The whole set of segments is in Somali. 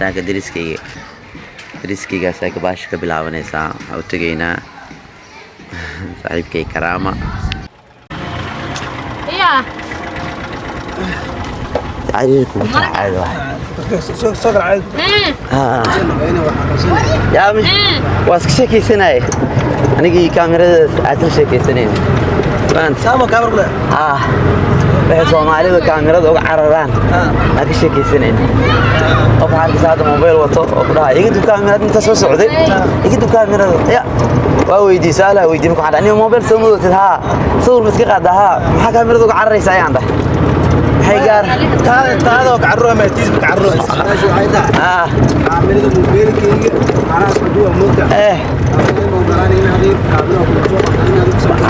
Saaka deriskayga, deriskaygaa saaka baasha ka bilaabanaysaa. Waxaa u tegaynaa saaxiibkay Karaama. Ya. Cariir kugu tahay, caadi waay. Yaa waa iska sheekaysanaaye, anigii kaamirada aad la sheekaysanayna. Ah, waxay Soomaalida kaamirada uga cararaan aan ka sheekaysanayna. Qof waxaa arkaysa hadda mobile wato oo ku dhahaa, "Iga dub kaamirada." Inta soo socday, "Iga dub kaamirada." Ya waa weydiiyey, su-aalaha weydiiyey. Marka waxaan dhahay, "Aniga mobile soo madootid? Haa. Sawir ma iska qaadaa? Haa. Maxaa kaamirada uga cararaysa?" Ayaan dhahay. Maxay gaar ah eh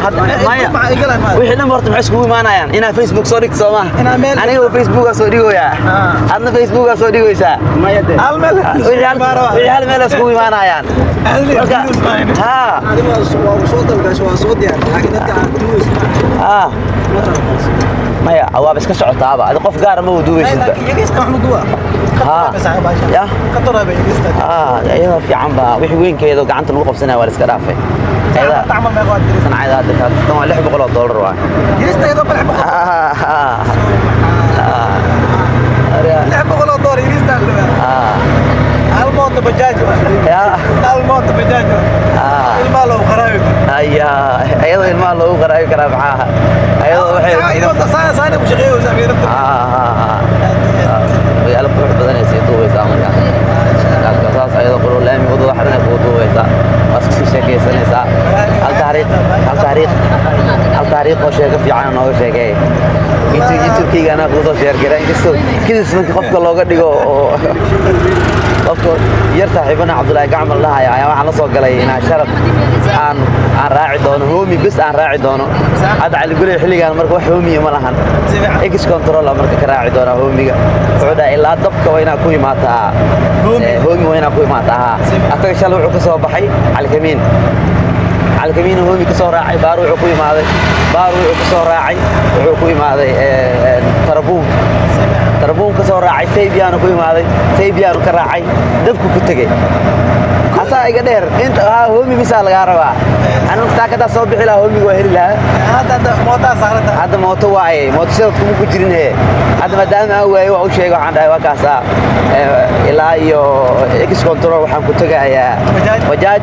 hadda maya, wixii dhan horta maxay iskugu imaanayaan? Inaa Facebook soo dhigto, soo maha? Aniga Facebookaa soo dhigoyaa, adna Facebookaa soo dhigoysaa. Wixii hal meel iskugu imaanayaan marka. Haa haa, maya, waaba iska socotaaba. Adi qof gaara ma duubaysidba. Haa ya haa, iyadoo fiican ba wixii weynkeeda gacanta lagu qabsanaya waa la iska dhaafay. Ayada sancada hadda tan waa $600 waa. Ah. Ah. Ya. Ah. Ayaa iyadoo ilmaha loogu qaraabi karaa, maxaa ayadoo waxay magaalo qurux badan ay sii duubaysaa. Marka saas ayadoo qurux laami wadada xaran ay kugu duubaysaa, waa iska sii sheekaysanaysaa. Hal taariikh, hal taariikh, hal taariikh oo sheeko fiican nooga sheekeey. YouTube-kayga anaa kuu soo share gara, inkastoo kidis markii qofka looga dhigo oo qofka yar saaxiibana Cabdullaahi Gacmal dhahaya ayaa waxaan la soo galay inaan sharaf aan raaci doono hoomi bes aan raaci doono. Hadda Cali Guley xilligan marka wax hoomiya ma lahan, ex control marka ka raaci doonaa hoomiga. Wuxuu dhahay, ilaa dabka waa inaa ku imaataa hoomi, waa inaa ku imaataa. Haa, asaga shalay wuxuu ka soo baxay Calikamiin. Calikamiin hoomi ka soo raacay, baar wuxuu ku imaaday, baar wuxuu ka soo raacay, wuxuu ku imaaday tarabuun. Tarabuun ka soo raacay, saybiyaanu ku imaaday, saybiyaanu ka raacay, dabku ku tegey. Asaa iga dheer inta. Haa, hoomi bisaa lagaa rabaa. Anigu saakadaa soo bixi lahaa, hoomiga waa heli lahaa. Hadda mooto waaye, mooto shadad kuma ku jirin he. Hadda maadaama aan waaye, waa u sheegay, waxaan dhahay, waa kaasaa ilaa iyo ex control waxaan ku tegayaa bajaaj.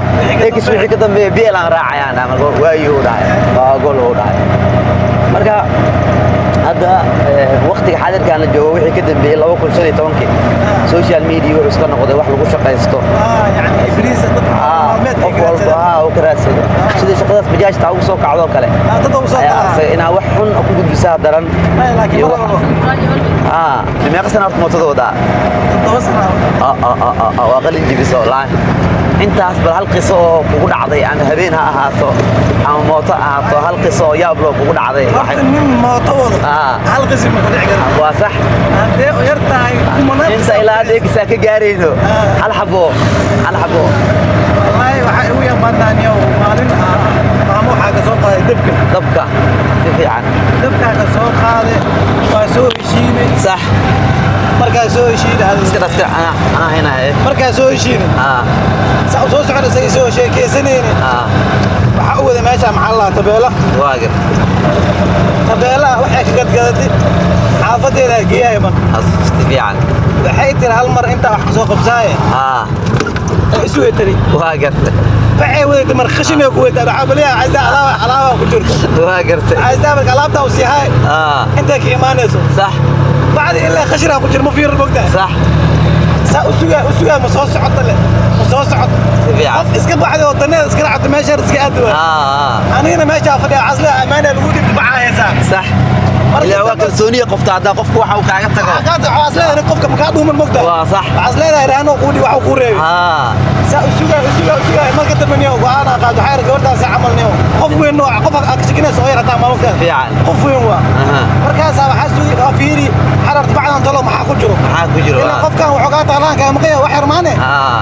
Ex wixii ka dambeeya BL aan raacayaan dhahay. Marka waayu u dhahay, waa ogol u dhahay. Marka hadda waqtiga xaadirkaan la joogo, wixii ka dambeeyey 2015-kii, social media wuxuu iska noqday wax lagu shaqaysto. Qof walba haa uu ka raadsado, sida shaqadaas bajaajta ugu soo kacdoo kale ayaa asaga inaa wax xun ku gudbisaa daran iyo haa. Meeqa sana horta mootada wadaa? Waa qalin jibiso laan intaas. Bal hal qiso oo kugu dhacday, ama habeen ha ahaato ama mooto ahaato, hal qiso oo yaab loo kugu dhacday. Nin mooto wado hal qisi ma ku dhici kara. Waa sax. Haddee u yar tahay kumanaan. Inta ilaa hadda egisaa ka gaarayno, hal xabo, hal xabo. Wallaahi waxaa igu yaqaanaan maalin maamo waxaa ka soo qaaday dabka. Dabka, si fiican. Dabkaa ka soo qaaday, waa soo heshiinay. Sax. Markaa soo heshiinay Iska dhaska, anaa haynaye. Markaa soo heshiinay, saa u soo socon isaga soo sheekaysanayni, waxaa u wada meesha, maxaa la tabeela. Waagar. Tabeelaha waxay ka gadgadatay xaafadeeda geeyahay marka. Si fiican. Waxay tiri, hal mar intaa wax kasoo qabsaaye ee isu wetari. Waa gartay. Waxay wadatay marka khashin ay ku wadatay. Waxaa baliyaa casdaa alaaba, alaaba ku jirto. Waa gartay. Casdaa marka alaabtaa u siihay intay ka imaanayso. Bacdi ilaa khashinaa ku jira, ma fiirin, mogtahay. Saa u sugaa, u sugaa, ma soo socoto le, ma soo socoto. Si fiican. Qof iska baxday oo daneed iska raacto, meeshaan iska aadi waay. Anigana meeshaa fadhiya casle amaana lagu dhibti baxaa haysaa. Sax, ilaa waa kalsooniya qofta haddaa qofku waxa uu kaaga tago. Waxaa isleedahay qofka makaa dhuuman, mogtahay. Waa sax. Waxaa isleedahay raano kuu dhib waxa kuu reebay. Saa u sugaa, u sugaa, u sugaa, marka dambe niyow go'aan aan qaado. Waxaa yar gabadhaasi camal niyow qof weyn nooca qof aad ka shakinayso oo yar hataa maamulka. Fiican. Qof weyn waa. Markaasaa waxaa sugi, waa fiiri xararta bacdan tolo maxaa ku jiro. Maxaa ku jiro? Ilaa qofkan wuxuu kaa taalaan kaa maqan yahay wax yar maane.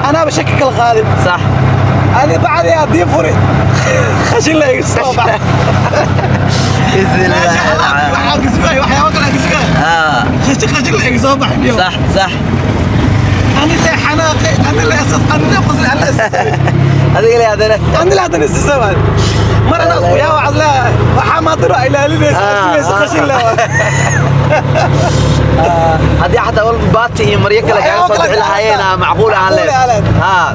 Anaaba shaki kala qaadin. Ani bacdi haddii furi, khashin la iga soo bax. Waxaa ka sugaya waxyaabo kale ka sugaya. Khashin, khashin la iga soo bax niyow. Sax sax. أنا اللي حناقي أنا اللي أسف أنا اللي قصدي أنا Adiga le haddana. أنا اللي هذا السبب مرة أنا يا وعد لا وحما طلع إلى ليس ليس خشن لا Haddii xataa walba baati iyo maryo kale kaaga soo bixi lahaayeen macquul ahaan leed. Haa.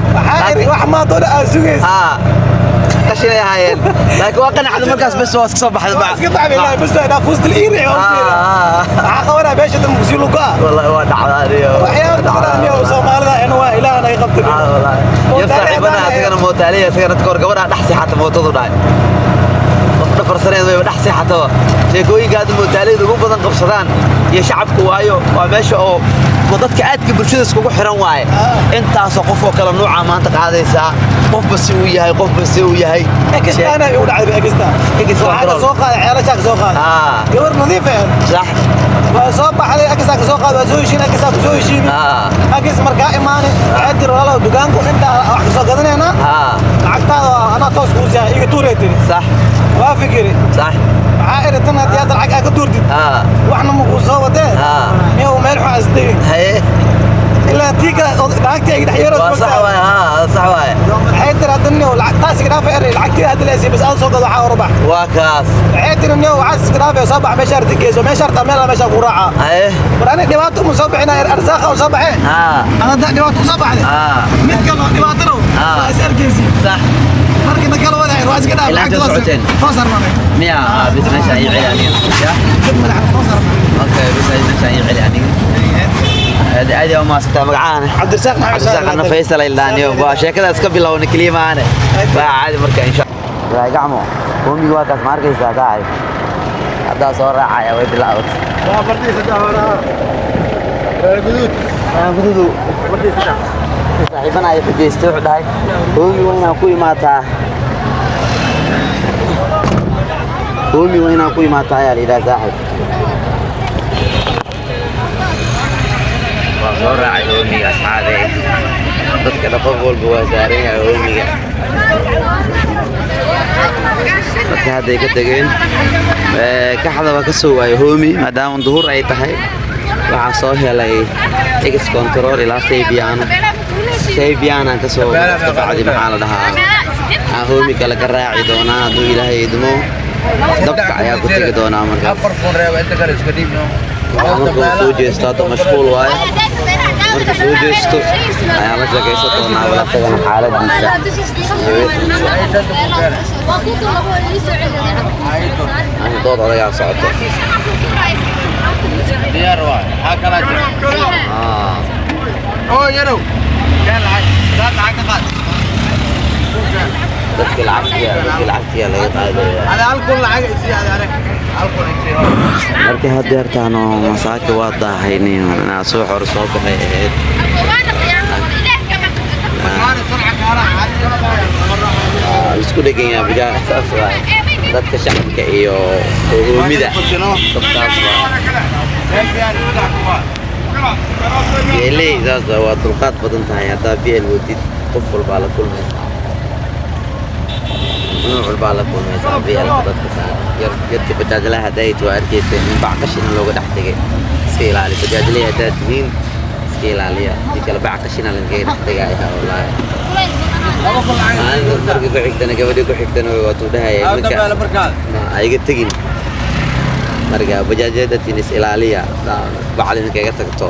wax ma doona aa sugaysa. Haa. Qashinay ahaayeen. Laakiin waa qanacda markaas bes waa iska soo baxday. Iska baxay ilaa bas daa fuust liiri waxaa qabanaa meesha dan muqsiyo luga. Wallahi waa dhacdaa adiyo. Waxyaabo badan iyo Soomaalida in waa ilaahna ay qabtay. Wallahi. Yar saaxiibana asagana mootaaliya asagana dadka hor gabadha dhex seexata mootadu dhahay. Qof dhafarsaneed way dhex seexataba. Sheekooyinka aad mootaaliyada ugu badan qabsadaan iyo shacabku waayo waa meesha oo dadka aadka bulshada iskugu xiran waaye. Intaasoo qof oo kale nuuca maanta qaadaysaa. Qofba si uu yahay, qofba si uu yahay. Ekistaan ay u dhacday Ekistaan. Waxaa soo qaaday ceelashaa ka soo qaaday. Gabar nadiif ah. Sax. Waa soo baxday Ekistaan ka soo qaaday waa soo heshiin Ekistaan ku soo heshiin. Ekis markaa imaanay waxay tiri walaalow dukaanku intaa wax ka soo gadanaynaa. Lacagtaada anaa toos kuu siiyaa iga tuuray tiri. Sax. Waa fikiri. Sax. Waxaa iri tan haddii aad lacag aa ka tuurtid. Waxna ma kuu soo wadee. Miyaw meel xun asdegin. Haye. Ilaa tii kale lacagtii ay dhex yeerayso. Waa sax waaye haa sax waaye. Waxay tiri hadda niyow lacag taas iga dhaafay eri lacagtii hadda la siiyay bas aad soo gado waxaa hor bax. Waa kaas. Waxay tiri niyow waxaas iska dhaafay soo bax meesha arti geyso meesha arta meel meesha ku raaca. Haye. War ani dhibaato uma soo bixina arsaaqa u soo baxee. Ana hadda dhibaato u soo baxday. Mid kale oo dhibaatano. Waa is arkaysi. Sax. Markii na kala wadaay waa iska dhaafay. Ilaa inta socoteen. Toos armanay. Miya bis meesha ii celi aniga. Ya. Okay bis meesha ii celi aniga. Aad aad u maasantaa magacaana. Cabdirasaaq Maxamed Cabdirasaaq ana Faysal Ildaaniyo. Waa sheekadaas ka bilowna kaliya maane. Waa caadi marka insha Allah. Gacmo. Hoomiga waa kaas ma arkaysaa tahay. Hadda soo raacaya way bilaabatay. Waa bartii saddex hore. Reer guduud. Reer guduud. Bartii saddex. Saaxiibana ay xujeystay wuxuu dhahay hoomi waa inaan ku imaataa. Hoomi waa inaan ku imaataa ayaa la yidhaha saaxiib. Waa soo raacay hoomiga asxaabey. Dadka dhan qof walba waa saaran yahay hoomiga. Dadka hadday ka tageen kaxda waa ka soo waayay hoomi maadaama duhur ay tahay. Waxaa soo helay ex control ilaa Saybiyaano. Saybiyaana ka soo bacdi maxaa la dhahaa. Aan hoomi kale ka raaci doonaa hadduu Ilaahay idmo. Dabka ayaa ku tegi doonaa markaas. Markuu soo jeesto hadda mashquul waaye. Markuu soo jeesto ayaa la sheekaysan doonaa wal asagana xaaladiisa. Aan dood adagaa socoto. Dadka lacagtiya laga qaadaya. Markii hadda yartaano masaaka waa daahaynin inaa soo hor soo baxay ahayd. Isku dhegan yahay bigaa saas waaye. Dadka shacabka iyo hoomida dadkaas waa. Geeley saas waa dulqaad badan tahay haddaa biel wadid qof walbaa la kulmaysaa. Nooc walbaa la kulmaysaa bielka dadka saaran. Yarkii bajaajlaha hadday waa arkaysa in bac qashin looga dhex tegay. Iska ilaali bajaajley haddaad tihiin iska ilaaliya. Hadii kale bac qashina lagaga dhex tegaya wallaahi. Maalinta markii ku xigtana gabadhii ku xigtana waa tuu dhahaya iminka ma iga tegin. Marka bajaajyada tiin is ilaaliya bacdi ninka iga tagto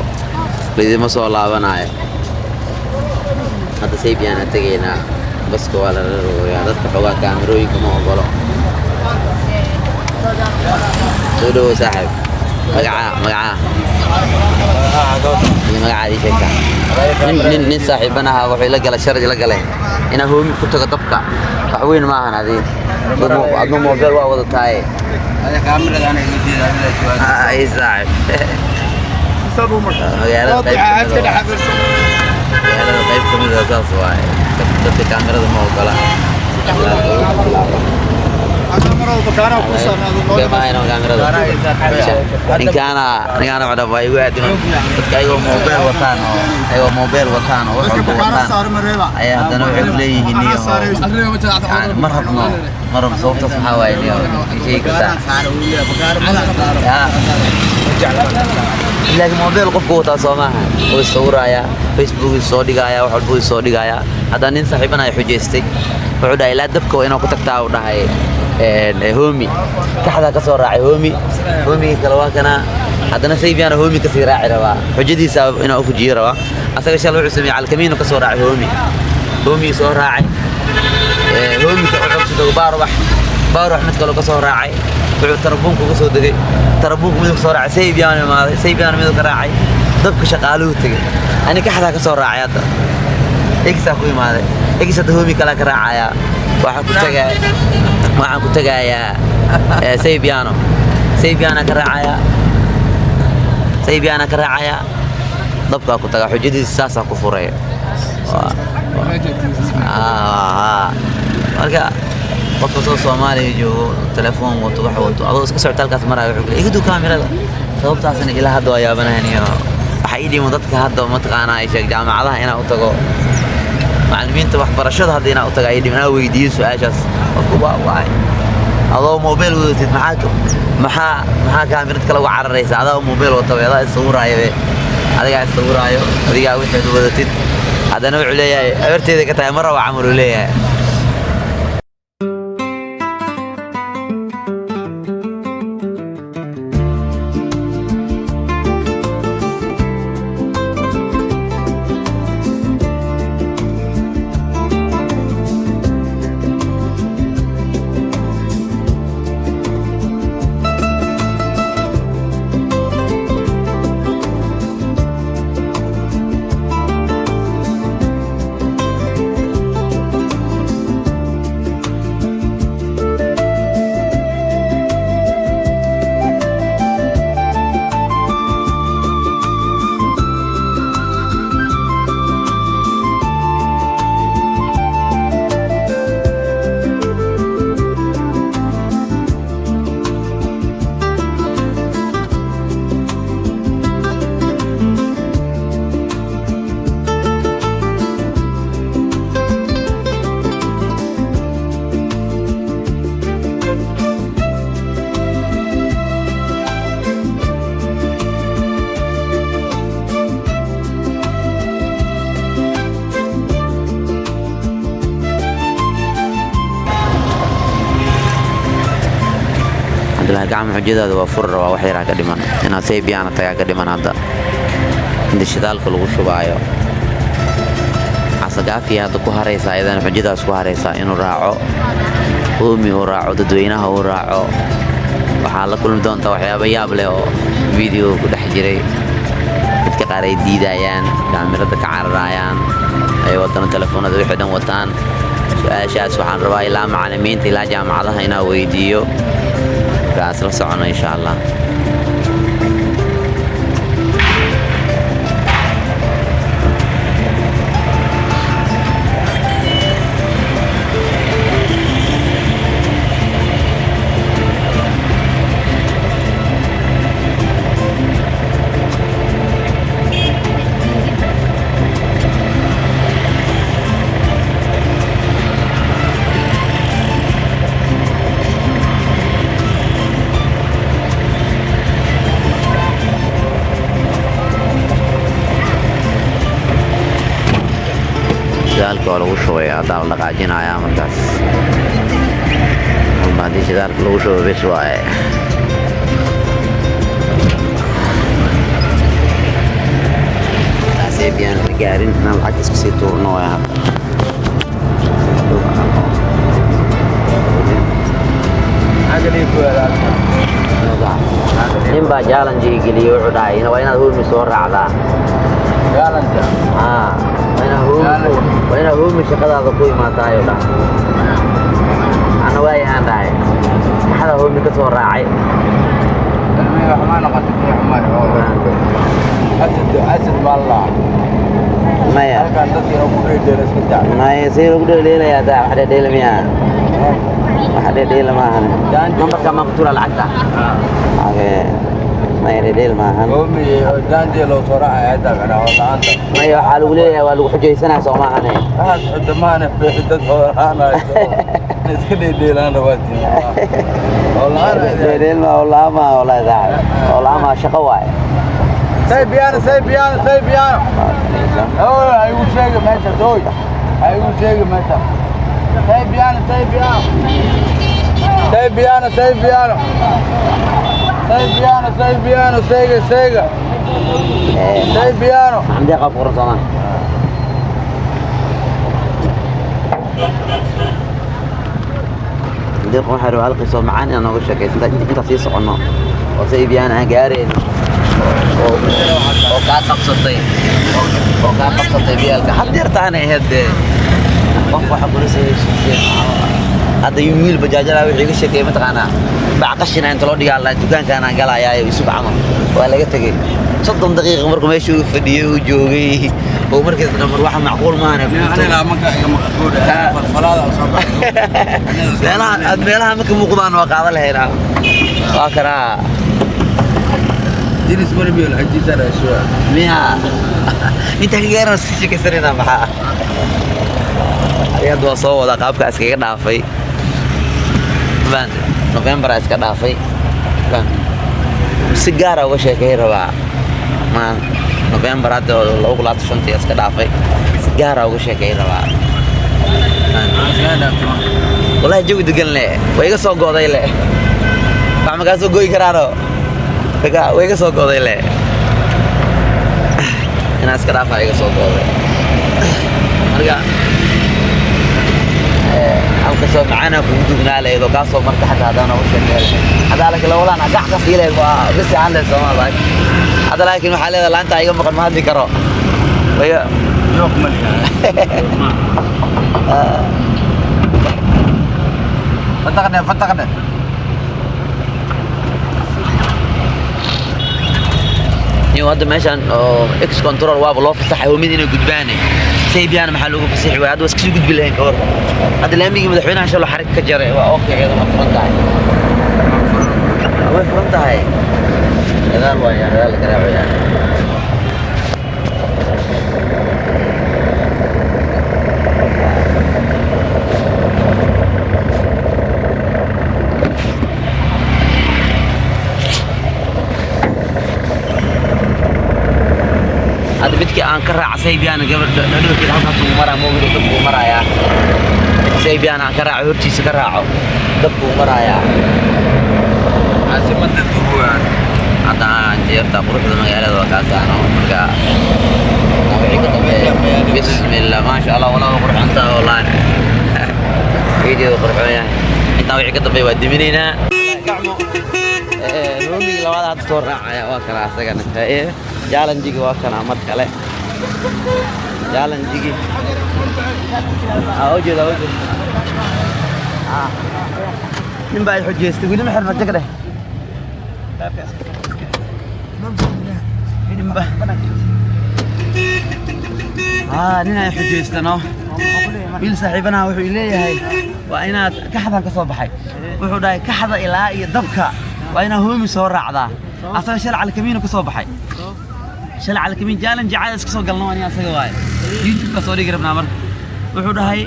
lidima soo laabanayo. Hadda Saybiyaana tegaynaa baska waa la rarooyaa dadka xoogaa kaamirooyinka ma ogolo. Soo dhawow saaxiib. Magacaa magacaada ii sheegtaa. Nin saaxiibana ahaa wuxuu ila galay sharci la galay inaan hoomi ku tago dabka. Wax weyn ma ahan adiin. Adna moobeel waa wadataaye. Ay saaxiib. Magaalada qayb ka mid ah saas waaye. Dadka kaamirada ma ogola. Ninkaana ninkaana waa igu aadin dadka ayagoo moobeel wataan oo ayagoo moobeel wataan oo wax walba wataan ayaa haddana waxay ku leeyihiin niyo yani ma rabno ma rabno sababtaas maxaa waaye niyo sheegi kartaa. Laakiin mobile qofku wataa soo maaha, wuu isawirayaa, Facebook uu soo dhigayaa, wax walba uu soo dhigayaa. Haddana nin saaxiibana ay xujaystay, wuxuu dhahay ilaa dabka waa inaa ku tagtaa. Uu dhahay Hoomi kaxdaa ka soo raacay Hoomi, Hoomigii kale waa kana. Haddana Saybiana Hoomi kasii raaci rabaa, xujadiisa inaa u fujiyo rabaa. Asaga shal wuxuu sameeyey Alkamiino ka soo raacay Hoomi, Hoomigii soo raacay. Hoomika wuxuu kasoo Baarubax, Baarubax mid kaloo ka soo raacay, wuxuu tarabuunka uga soo degay, tarabuunka miduu ka soo raacay Saybiano imaaday, Saybiano miduu ka raacay dabka shaqaaluhu tegey. Ani kaxdaa ka soo raacay, hadda egisaa ku imaaday, egis hadda Hoomi kalaa ka raacayaa. Waxaan ku tagaa, waxaan ku tagayaa Saybiano, Saybiana ka raacayaa, Saybiana ka raacayaa, dabkaa ku tagaa. Xujadiisa saasaa ku furay. Marka qofka soo Soomaaliya joogo, telefoon wato, wax wato, adoo iska socota halkaas maraayo, wuxuu iga duu kaamirada. Sababtaasna ilaa hadda waa yaabanahan. Waxaa ii dhiman dadka hadda mataqaanaa ay sheeg jaamacadaha inaan u tago, macallimiinta waxbarashada hadda inaan u tago ay dhiman, inaan weydiiyo su-aashaas. Qofku waa waay, adoo mobile wadatid, maxaa kaamirad kale uga cararaysa? Adaa mobile wata, adaa isawiraayo, adigaa isawiraayo, adigaa wixeed wadatid. Haddana wuxuu leeyahay abarteeda ka tahay, ma raba camal uu leeyahay. Cabdullaahi Gacmo, xujadaada waa furi rabaa, wax yaraa ka dhiman, inaad Saybiyaana tagaa ka dhiman. Hadda inta shidaalka lagu shubaayo Casagaafiya hadda ku haraysaa, ayadana xujadaas ku haraysaa inuu raaco Hoomi, uu raaco dadweynaha, uu raaco. Waxaa la kulmi doontaa waxyaabo yaab leh oo video ku dhex jiray. Dadka qaar ay diidayaan, kaamirada ka cararayaan, ay wadana telefoonada wixii dhan wataan. Su-aashaas waxaan rabaa ilaa macallimiinta, ilaa jaamacadaha inaa weydiiyo. Markaas la socono insha Allah. Shidaalka waa lagu shubay, haddaa la dhaqaajinayaa. Markaas walba haddii shidaalka lagu shubo, bes waaye. Taasee biyaan la gaarin inaan lacagta iska sii tuurno waay hadda. Nin baa challenge geliyey, wuxuu dhahay waa inaad Hoomi soo raacdaa. Aa, waa inaad Hoomi shaqadaada ku imaataayuu dhahay. Ana waayahaan dhahay, maxada Hoomi ka soo raacay. Maya, maya, see lagu dheeldheelayaa? Taa wax dheeldheela miyaa? Wax dheeldheela maahan. Nambarka maan ku turaa lacagta? Okay. Maya, dheeldheel maahan. Maya, waxaa lagu leeyahay waa lagu xujaysanaa, soo maahane? Iska dheedheelaan rabaatiin. Dheedheel ma walaama walahi saaxib, walaama shaqo waaye. Say piano, say piano, say piano. Oh, ha igu sheegi meesha, oy. Ha igu sheegi meesha. Say piano, say piano. Say piano, say piano. Say piano, say piano, sega, sega. Say piano. Maxamed Deeq aa ku qoran soomaa? Deeq, waxaa rabaa hal qiso macaan inaan nooga sheekayso inta sii soconno oo saybiyaana aan gaarayno oo kaa qabsatay, oo kaa qabsatay biyaalka haddeertaana ahayd dee qof waxa kula soo heshiiseen. Hadda wiil bajaajala wuxuu iga sheekeeyey, mataqaanaa, bac qashina inta loo dhigaa la dukaankaan aan galayaa isug camal waa laga tegey. 30 daqiiqa markuu meesha uu fadhiyey uu joogay oo markiis dhamar waxa macquul maahane. Meelaha aad meelaha marka muuqdaan waa qaadan lahaynaa, waa kanaa. Jiris marbiyo lacagtiisa raashuwa. Miya inta ka gaaran iska sheekaysanayna? Maxaa hadda waa soo wadaa qaabka iskaga dhaafay. Fahante? November iska dhaafay. Fahante? Si gaara uga sheekay rabaa ma November hadda 2025-tii iska dhaafay, si gaara uga sheekay rabaa. Fahante? Wallahi jawi degan le way iga soo go'day le, wax ma kaa soo goyi karaano? Way iga soo go'day le, inaan iska dhaafaa iga soo go'day. Marka halka soo macaana kugu dugnaa lahayd oo kaa soo marta xataa haddaan uga sheekay haddaa, laakiin labadan gac ka sii lahayd waa bisi aan lehed sooma baay hadda, laakiin waxaa leedahay laanta iga maqan, ma hadli karo. Joog ma liha. Fataqne, fataqne. Niyo hadda meeshaan oo ex control waaba loo fasaxay oo mid inay gudbaane saybiyaana maxaa loogu fasaxi waaya? Hadda waa iska sii gudbi lahayn ka hor. Hadda laamigii madaxweynaha shalo xarig ka jaray waa okay, iyadana furan tahay, way furan tahay. Gadaal waaya, gadaal la garaacaya. Hadda midkii aan ka raaca saybiyaana gabadha dhabarkeeda halkaas uu maraa moogido, dabkuu marayaa. Saybiyaana aan ka raaco, hortiisa ka raaco, dabkuu marayaa. Caasimadda dubuwaan. Hadda jeerta quruxda magaalada waa kaasaano. Marka wixii ka dambeeya, bismillah, maasha Allah, walaa waa qurxoontaa, wallahi video qurxoon yahay. Intaan wixii ka dambeeya waa diminaynaa. Gacmo roomigii labaad hadda soo raacaya waa kana asagana. Challenge-gi waa kana mar kale, challenge-gi aa ujeeda ujeeda. Nin baa i xujeystay, weli ma xirna jag dheh. Ninba nin ay xujaystano, wiil saaxiibanaha wuxuu leeyahay waa inaad kaxdan ka soo baxay. Wuxuu dhahay kaxda ilaa iyo dabka waa inaad hoomi soo raacdaa. Asaga shal calkamiina ka soo baxay, shal calkamiin challenge caada iska soo galno ani asaga waaye, YouTube ka soo dhigi rabnaa. Marka wuxuu dhahay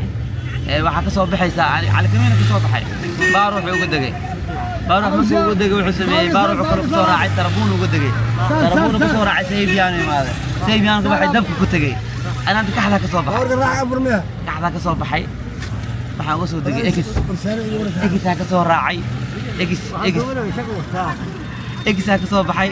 waxaa ka soo baxaysaa calkamiina ka soo baxay, baar wuxuu uga degay, baar markuu uga degay wuxuu sameeyey, baar wuxuu kale kusoo raacay, tarabuun uga degay, tarabuun ku soo raacay, saybiyaanu imaaday, saybiyaanu ka baxay, dabka ku tegey. Ana hadda kaxda ka soo baxay, kaxda ka soo baxay, waxaan uga soo degay ex exaan ka soo raacay, ex ex exaan ka soo baxay,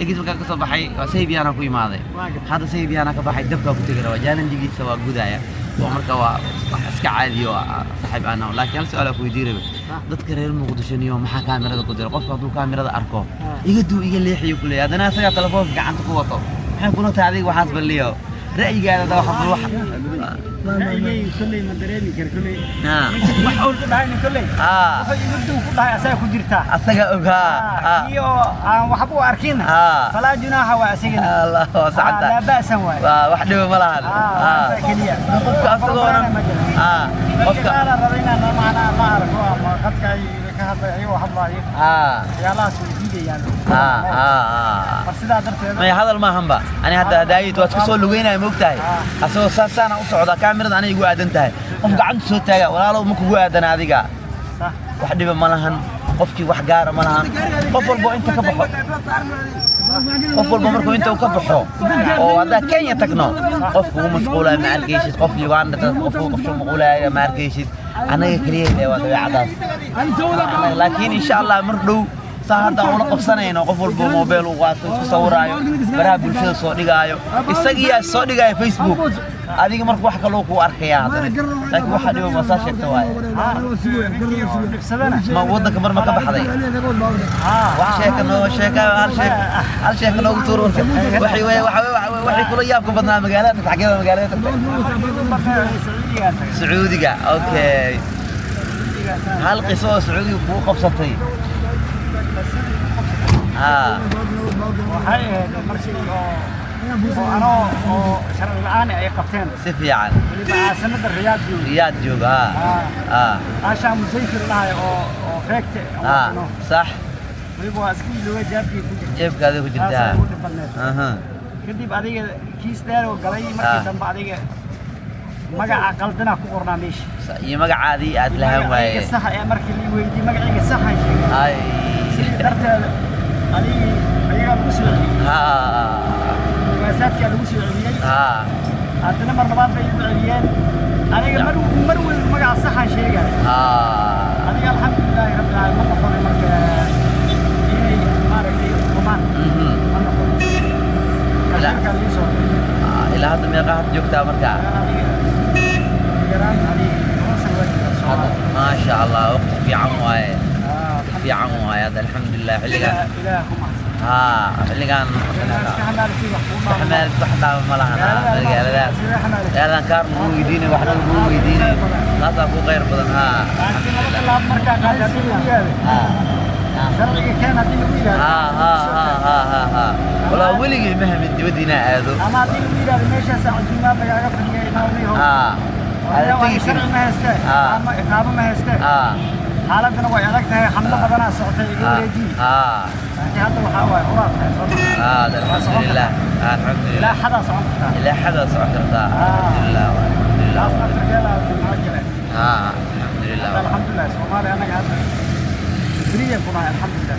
ex markaan ka soo baxay waa saybiyaana ku imaaday. Hadda saybiyaana ka baxay, dabkaa ku tegi rabaa, challenge-giisa waa gudaya oo marka waa wax iska caadi oo saaxiib aan nahay. Laakiin hal su'aal aan ku weydiin rabay: dadka reer Muqdisho niyo maxaa kaamirada ku jira? Qofka hadduu kaamirada arko iga duu, iga leexiyo ku leeyahay, haddana asagaa telefoonka gacanta ku wato. Maxay kula tahay adiga waxaas balliyo ra'yigaada hadda waxa wax? Ra'yigayga kolley ma dareemi kar kolley. Wax uu ku dhahayna kolley. Wuxuu igu duu ku dhahay asaga ku jirtaa. Asaga ogaa. Iyo aan waxba u arkin. Falaa junaaxa waa asagana. Allah waa sacanta. Laa ba'san waay. Waa wax dhiba ma lahan. Intaa keliya. Qofka asagoona qofka qofka raba inaan macnaha la arko ama qadka ay ka hadlay ayagoo hadlaayo. Waxyaalahaas way diidayaan. Mar sidaa darteed Maya, hadal maahanba. Ani hadda hadaayid waad ku soo lugeynaya, moogtahay, asagoo saas saana u socdaa, kaamirada aniga igu aadan tahay. Qof gacanta soo taaga, walaalow, ma kugu aadan adiga. Wax dhiba ma lahan, qofkii wax gaara ma lahan. Qof walbo inta ka baxo, qof walba markuu inta uu ka baxo oo haddaa Kenya tagno, qof kugu mashquulaya ma arkaysid, qof Uganda qof kugu mashquulaya ma arkaysid. Annaga keliya ee waa dabeecadaas. Laakiin insha Allah mar dhow saa hadda aan ula qabsanayno, qof walba mobile uu qaato, isku sawiraayo, baraha bulshada soo dhigaayo, isagiyaa soo dhigaayo Facebook, adiga marka wax kaloo kuu arkaya haddana. Laakiin waxa dhiba ma saa sheegta waaye. Ma waddanka mar ma ka baxday? Wax sheeka noo sheeka, hal sheeka, hal sheeka noogu tuur. Marka waxay waxay kula yaabka badnaa magaalada tagtay, xageeda magaalada tagtay? Sacuudiga, okay. Hal qiso oo Sacuudiga kugu qabsatay? Ha. Waxay ahayd markii oo anoo oo sharci la'aan ay qabteen. Si fiican. Weliba caasimada Riyaad joogo. Riyaad jooga, ha ha. Ashaa musayfir dhahay oo feegte. Ha, sax. Weliba waa iska ilooga, jaabkii ku jirta. Jeebkaada ku jirtaa. Taasaa ugu dhib badneed. Kadib adiga kiis dheer oo galay markii dambe, adiga magaca qaldanaa ku qornaa meesha. Iyo magacaadii aad lahaan waaye. Magacayga saxa ee markii la weydiiyey, magacayga saxan sheegay. Ay. Sidii darteeda adigii ayagaa lagu soo celiyey. Waasaadkaa lagu soo celiyey. Haddana mar labaad bay igu celiyeen. Aniga mar weyn magaca saxan sheegay. Adiga alxamdulilaahi rabbil caalamiin, ma noqonay marka inay maaragtay xumaan. Ma noqon. Casharkaa lii soo diray. Ilaa hadda meeqa hadda joogtaa markaa? Adiga yaraan adiga 10 sano waa joogaa hadda Soomaaliya. Maasha Allah, waqti fiican waaye. Waqti fiican waaye hadda, alxamdulilah, xilligan. Ilaah ku mahadsan. Ha, xilligan. Iska xamaalkii wax kuu maamula. Xamaal wax dhaama ma lahan magaaladaas. Sidee xamaalkii? Magaaladan kaar lagu weydiinay, waxna lagu weydiinay, taasaa ku khayr badan, ha. Laakiin laba tallaabo markaa qaad haddii lagu yidhaahdo, sharciga keen haddii lagu yidhaahdo, ha ha ha ha ha ha, walaa weligay ma hamin dibadda inaa aado. Ama haddii lagu yidhaahdo meeshaas cajuumaad lagaaga fadhiya imaamniho. Aad tegi sharci ma haystee, iqaamo ma haystee, xaaladana way adag tahay, xamlo badanaa socotay, iga wareejiyi. Laakiin hadda waxaa waaye horaad tahay soo ma? Alxamdulilah, alxamdulilah. Ilaa xadaa socon kartaa. Ilaa xadaa socon kartaa, alxamdulilah, alxamdulilah. Taas naftirkeeda maxaa jira. Alxamdulilah. Alxamdulilah, Soomaaliya annaga hadda beriyan ku nahay, alxamdulilah.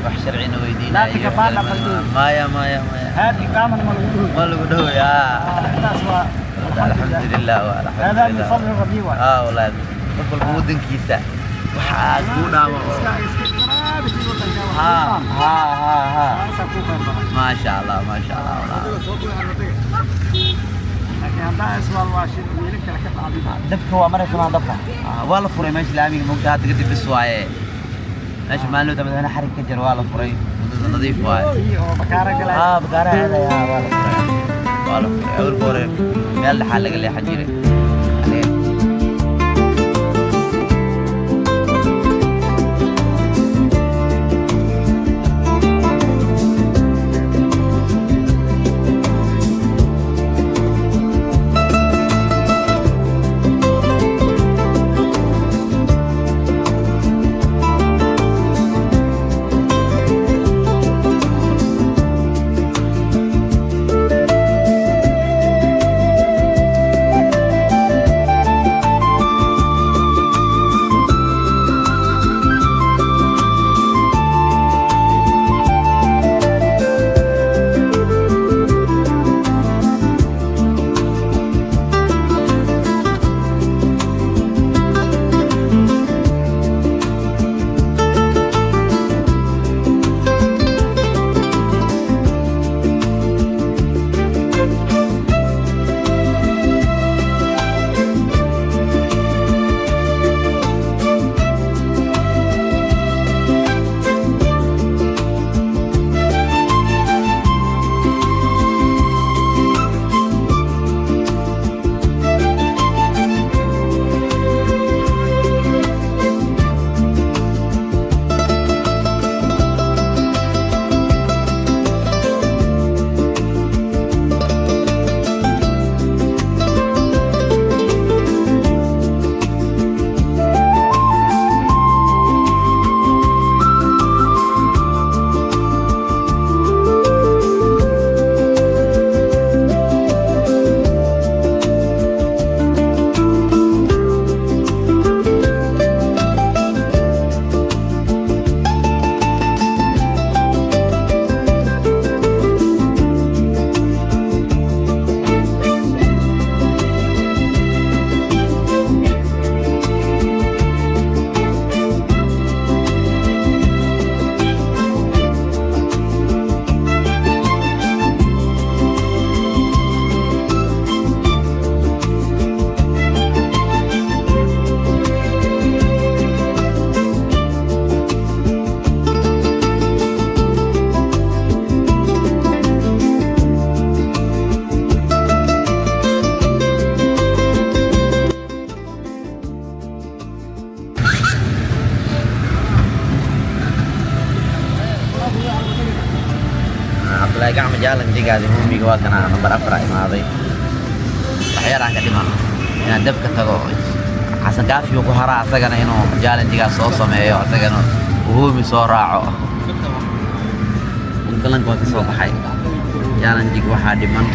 Wax sharcina Laa weydiinayo. takafaana qalbi. Maya, maya, maya. Haad iqaamana ma lagu dhahoy. Ma lagu dhahoy. Intaas waa alxamdulilah. هذا من alxamdulilah. فضل ربي waay. Wallahi qof walba wadankiisa waxa aad kuu dhaamo. Iska iska qaraabtii wadanka wax ha kuu dhaamo. ha ha ha. Taasaa kuu khayr badan. Maasha Allah, maasha Allah, wallahi. Laakiin haddaa iswaal waa shir meelo kale ka dhacday. Dabka waa maraysa maa dabka? Waa la furay meesha laamiga, mogta hadda kadib bis waaye meesha. Maalin madaxweyne xarig ka jira, waa la furay, wadada nadiif waaye. Kii oo bakaara galay. Bakaaraha aadaya, waa la furay, waa la furay. Awalka hore meel dhexaa laga leexan jiray. Challenge-gaadi huumiga waa kana number 4 imaaday. Waxyar aan ka dhiman inaan dabka tago. Xasan Kaafi ku haraa asagana inuu challenge-gaas soo sameeyo, asagana uu huumi soo raaco. Galanka waa ka soo baxay. Challenge-ga waxaa dhiman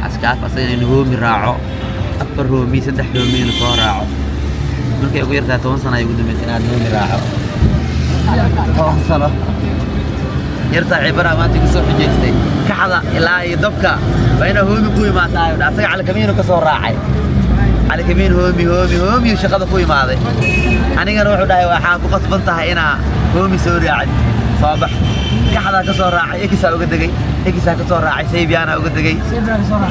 Xasan Kaafi asagana inuu huumi raaco. 4 hoomi, 3 hoomi inuu soo raaco. Markay ugu yartahay 10 sano ay ugu dambeysay inaad hoomi raaco. 10 sano. Yar saaxiibana maanta igu soo xujaystay. Kaxda ilaa iyo dabka waa inaa hoomi ku imaataa. Asaga Cali Kamiinu ka soo raacay. Cali Kamiin hoomi hoomi hoomi shaqada ku imaaday. Anigana wuxuu dhahay waxaa ku qasban tahay inaa hoomi soo raacid. Soo bax. Kaxda ka soo raacay, Ekisaa uga degay. Ekisaa ka soo raacay, Saybiyaana uga degay.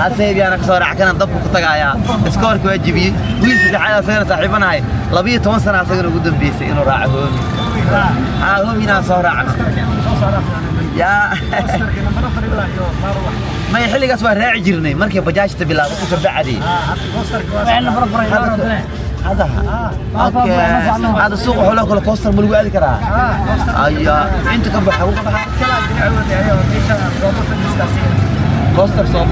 Had Saybiyaana ka soo raacay, kana dabku ku tagayaa. Iskoorka waa jibiyey. Wiil saddexaad asagana saaxiibanahay. 12 sano asagana ugu dambeysay inuu raaco hoomi. Haa, hoomi inaan soo raacno. Yaa may xilligaas waa raaci jirnay markii bajaajta bilaabatay ka bacdi. Hada okay, hada suuqa xoolaha kale coaster ma lagu aadi karaa? Aya inta ka baxa ugu baxa coaster soo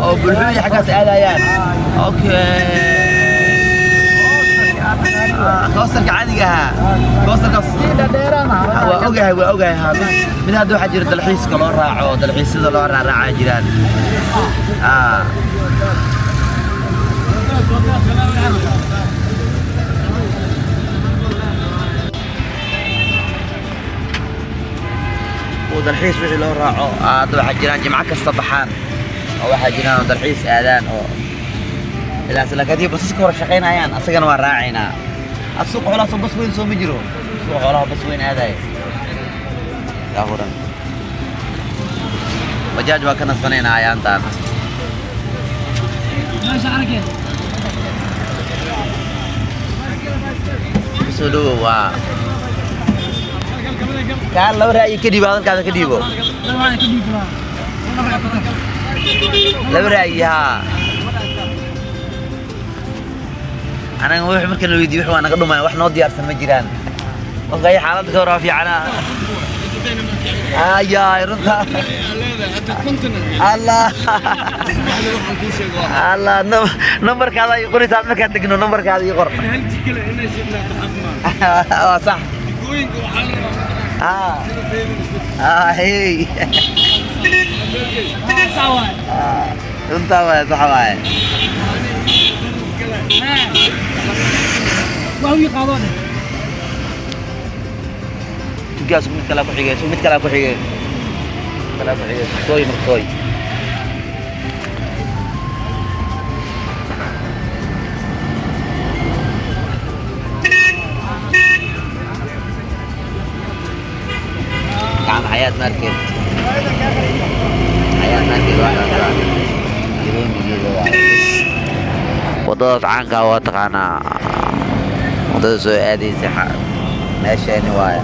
oo bulshada xaggaas aadayaan. Okay, coasterka caadiga ahaa, coasterkaas waa ogahay, waa ogahay. Haa, mid hadda waxaa jira dalxiiska loo raaco, dalxiisyada loo raaraacaa jiraan. Oo dalxiis wixii loo raaco hadda waxaa jiraan jimco kasta baxaan oo waxaa jiraan oo dalxiis aadaan oo ilaas, laakiin haddii basaska hore shaqaynayaan asagana waa raacaynaa. Ad suuqa xoolaha soo bas weyn soo ma jiro, suuqa xoolaha bas weyn aadaya daahuran. Bajaaj waa ka nasanaynaa ayaantaan. Kusoo dhawow, waa kaa laba ra'yi ka dhiibo, hadalkaada ka dhiibo laba ra'yi. Haa, anaga wix marka la weydiiyo wix waa naga dhumaya, wax noo diyaarsan ma jiraan. Qofka ay xaaladda ka waraa fiicana. Ayaay runta Allah Allah, nambarkaada ii qoraysaa markaan degno, nambarkaada ii qor. Waa sax. Hey, runtaa waay, sax waay. Tugaas mid kale ku xigay, mid kale ku xigay, kale ku xigay. Sooy markooy نعم. حياة market، حياة market waa wadadaas caanka waa taqaanaa, wadada soo aadaysa meesheeni waaye.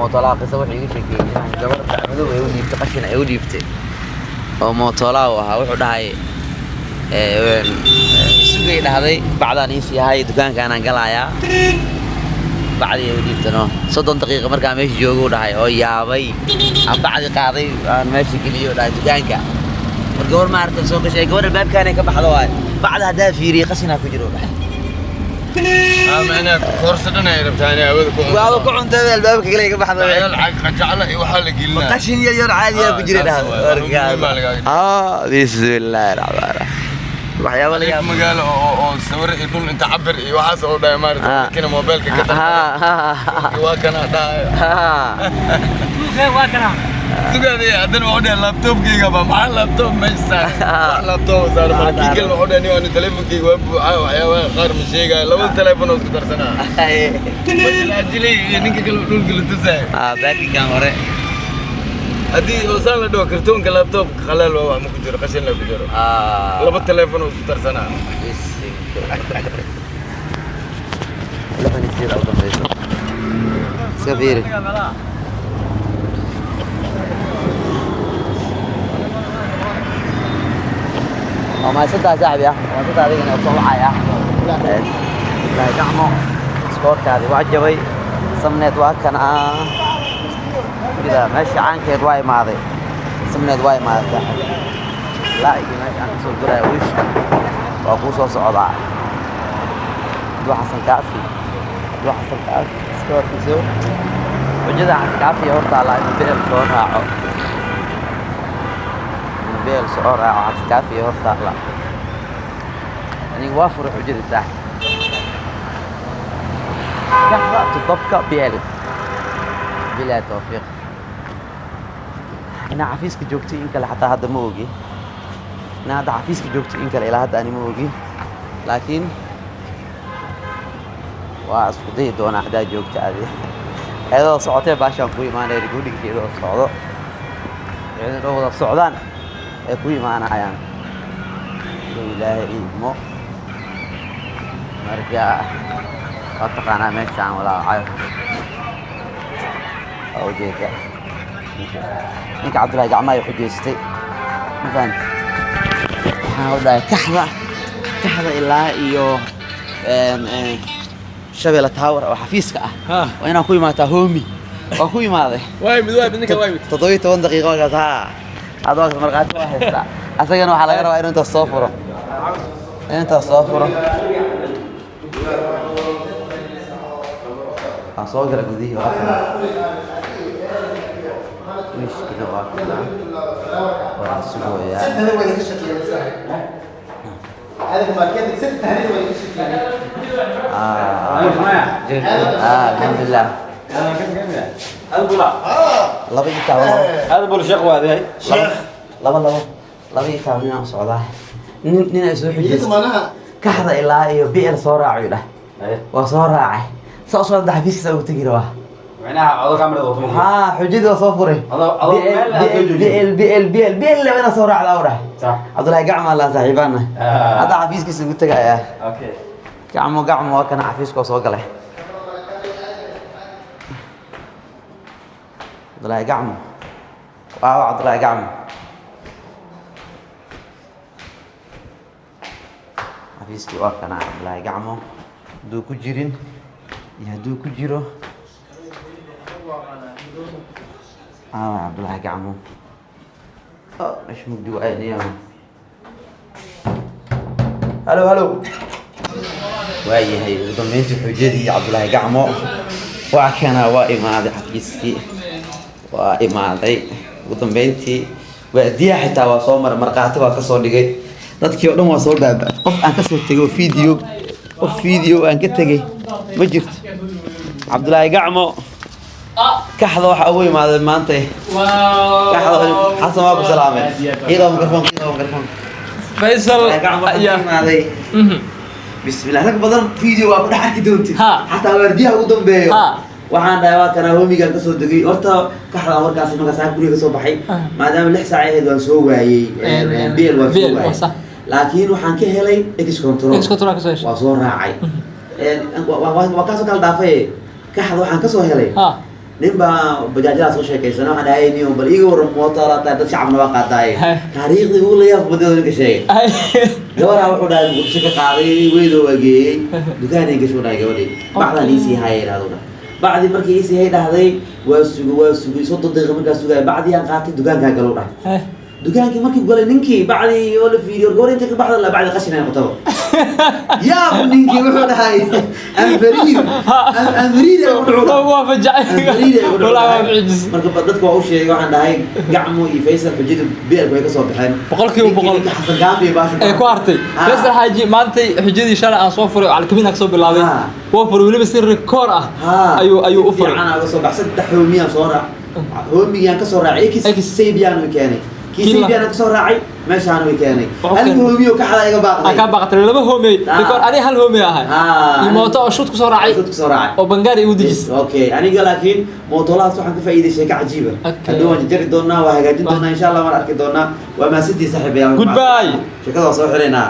Mootolaa qisa wuxuu iga sheekeeyey inuu gabar madow ay u dhiibtay qashin ay u dhiibtay oo mootolaa uu ahaa. Wuxuu dhahay sugay dhahday bacdaan ii sii hay, dukaankaanaan galayaa. Bacdii ay u dhiibtano 30 daqiiqo markaa meesha joogo uu dhahay oo yaabay aan bacdi qaaday aan meesha geliyo dhahay dukaanka. Mar gabar ma aragta soo gashay, gabar albaabkaanay ka baxdo waay, bacda haddaa fiiriyey qashinaa ku jiro uu dhahay. Macnaha koorsa dhan ay rabtaa inay hawada ku waaba ku cuntada albaabka kale ka baxdo. Lacag qajacla iyo waxaa la gelinaa. Qashin yar yar caadi ah ku jira dhahdo. Bismillaahi raxmaan raxiim, waxyaabo la yaab. Magaalo oo sawir iyo dhul inta cabir iyo waxaas oo dhahay maaragtay, kina mobilka ka dalbaday waa kana dhahay. Waa kana. Sugaada haddana wuxuu dhahay laptopkayga ba maxaa laptop meesha saaran? Wax laptop saaran marka kii kale wuxuu dhahay nin telefonkayga waa buuxaa, waxyaabaha qaar ma sheegaayo, labada telefoon oo isku darsanaa ajilay iyo ninka kale dhulka la tusaayo. Baakinkan hore. Haddii oo saan la dhaho kartoonka laptopka khalaal waa, wax ma ku jiro, qashin la ku jiro, laba telefoon oo isku darsanaa. 68 u dambeyso iska fiiri. Waa mahadsantahay saaxibi ah, waa mahadsantahay adigana oo soo wacaya. Ilaahay gacmo iskoorkaadi waa jabay. Samneed waa kana sida meesha caankeed waa imaaday. Samneed waa imaaday saaxiib ilaa iyo meesha aan kasoo guraya wiishka waa kuu soo socdaa. Abdul Xasan Kaafi, Abdul Xasan Kaafi iskoorkiiso xujada Xasan Kaafi hortaala inuu beel soo raaco, inuu beel soo raaco Xasan Kaafi hortaala. Aniga waa furay xujada saaxiib kaxda todobka beel bilaa tawfiiq. Inaa xafiiska joogtay in kale xataa hadda ma ogi, inaa hadda xafiiska joogtay in kale ilaa hadda ani ma ogi, laakiin waa isku dayi doonaa haddaa joogta adi iyadoo socotee baashaan ku imaanaya recordingka iyadoo socdo, iyadoo wada socdaan ay ku imaanayaan inuu Ilaahay idmo. Marka waa taqaanaa meeshaan walaacayo, waa ujeeda ninka Cabdullaahi gacmaha ay xujeystay, ma fahanti? Waxaan u dhahay kaxda ilaa iyo Shabeelle Tower oo xafiiska ah waa inaan ku imaataa homi. Waa ku imaaday. Waay mid, waay mid, ninka waay mid. 17 daqiiqo markaas ha hadda waa markhaati waa haystaa. Asagana waxaa laga rabaa inuu intaas soo furo, intaas soo furo. Waan soo gala gudihii, waa kana wiishkina, waa kana, waa sugayaa. Alxamdulilah. 12. هذا بول شيخ وهذا. Laba laba 12 ninaan socdaa, nin nin ay soo xujeystay kaxda ilaa iyo BL soo raacayo dhah, waa soo raacay saa usoo hadda xafiiskiisa ugu tegi rabaa. معناها عضو كاميرا وطمي. Haa, xujadii waa soo furay. BL BL BL BL laba inaa soo raacda u dhah. صح. Cabdullaahi Gacmo allah saaxiibaana hadda xafiiskiisa ugu tegayaa. اوكي. Gacmo Gacmo waa kana xafiiska oo soo galay Cabdullaahi Gacmo. Waaw, Cabdullaahi Gacmo xafiiskii waa kana. Cabdullaahi Gacmo hadduu ku jirin iyo hadduu ku jiro. Aawa Cabdullaahi Gacmo? Oh, meesha mugdi waa niyaho. Halo halo, waayahay. Ugu dambeyntii xujadii Cabdullaahi Gacmo waa kana, waa imaaday xafiiskii, waa imaaday ugu dambeyntii. Waadiyaha xitaa waa soo maray, markhaati waa kasoo dhigay, dadkii oo dhan waa soo baaba. Qof aan kasoo tegay oo video, qof video aan ka tegay ma jirto. Cabdullaahi Gacmo kaxda waxaa ugu imaaday maanta kaxda. Xasan waa ku salaamay, iyadoo mikrofon, iyadoo mikrofon. فيصل. Gacmo waxaa ugu imaaday. Bismillah, rag badan video waa ku dhex arki doontid xataa waardiyaha ugu dambeeyo. Waxaan dhahay waa kana homigaan kasoo degay horta kaxda markaas markaas guriga kasoo baxay, maadaama 6 saac ahayd waan soo waayey BL, waan soo waayey, laakiin waxaan ka helay Ex Control. Ex Control kasoo heshay. Waa soo raacay, waa kaasoo kala dhaafay. Kaxda waxaan kasoo helay. Nin baa bajaajadaas soo sheekaysana, waxaan dhahay, "Niyo, bal iiga warran, mooto laa tahay, dad shacabna waa qaataaye." Taariikhdii ugu la yaab badneed oo ninka sheegay, gabaraa wuxuu dhahay Muqdisho ka qaaday, weydoo waa geeyey, dukaanay gasho, dhahay gabadhii, "Bacdaan iisii haya," idhahdo. Dhahay bacdii markii iisii hay dhahday, waa sugay, waa sugay, 30 daqiiqa markaa sugaya, bacdii aan qaatay, dukaankaa galow dhahay. Dukaankii markii galay ninkii, bacdii oo la fiiriyo, gabar intay ka baxda la bacdi qashin ay noqotaba. Yaab, ninkii wuxuu dhahay anfariir, anfariir ay ku dhucu. Waa fajacay. Anfariir ay ku dhucu. Walaa waa mucjis. Marka dadka waa u sheegay, waxaan dhahay Gacmo iyo Faysal xujada beelku way ka soo baxeen. 100%. Ninka Xasan Gaafi baashu Ee ku hartay Faysal Xaaji maantay xujadii shalay aan soo furay oo Calkabiin ka soo bilaabay, waa furay weliba si rikoor ah ayuu u furay. Fiican aga soo bax. Saddex hoomiyaan soo raac, hoomiyaan ka soo raacay X. X Sabian way keenay kii. Sabian ka soo raacay, meeshaan way keenay. Wuxuu Halka keenay. hoomiyo ka xada iga Aan baaqday. kaa baaqatay laba hoomey. Rikoor aniga hal hoomey ahay iyo mooto oo shoot kusoo raacay. Shoot kusoo raacay. Oo Bangaari igu dejis. Okay, aniga laakiin mootolahaas waxaan ka faa'iiday sheeko cajiiba. Hadhow waan jari doonaa, waa hagaajin doonaa, insha Allah waan arki doonaa. Waa mahadsantihiin, saaxiibayaal. Goodbye. Sheekada waa soo xiraynaa.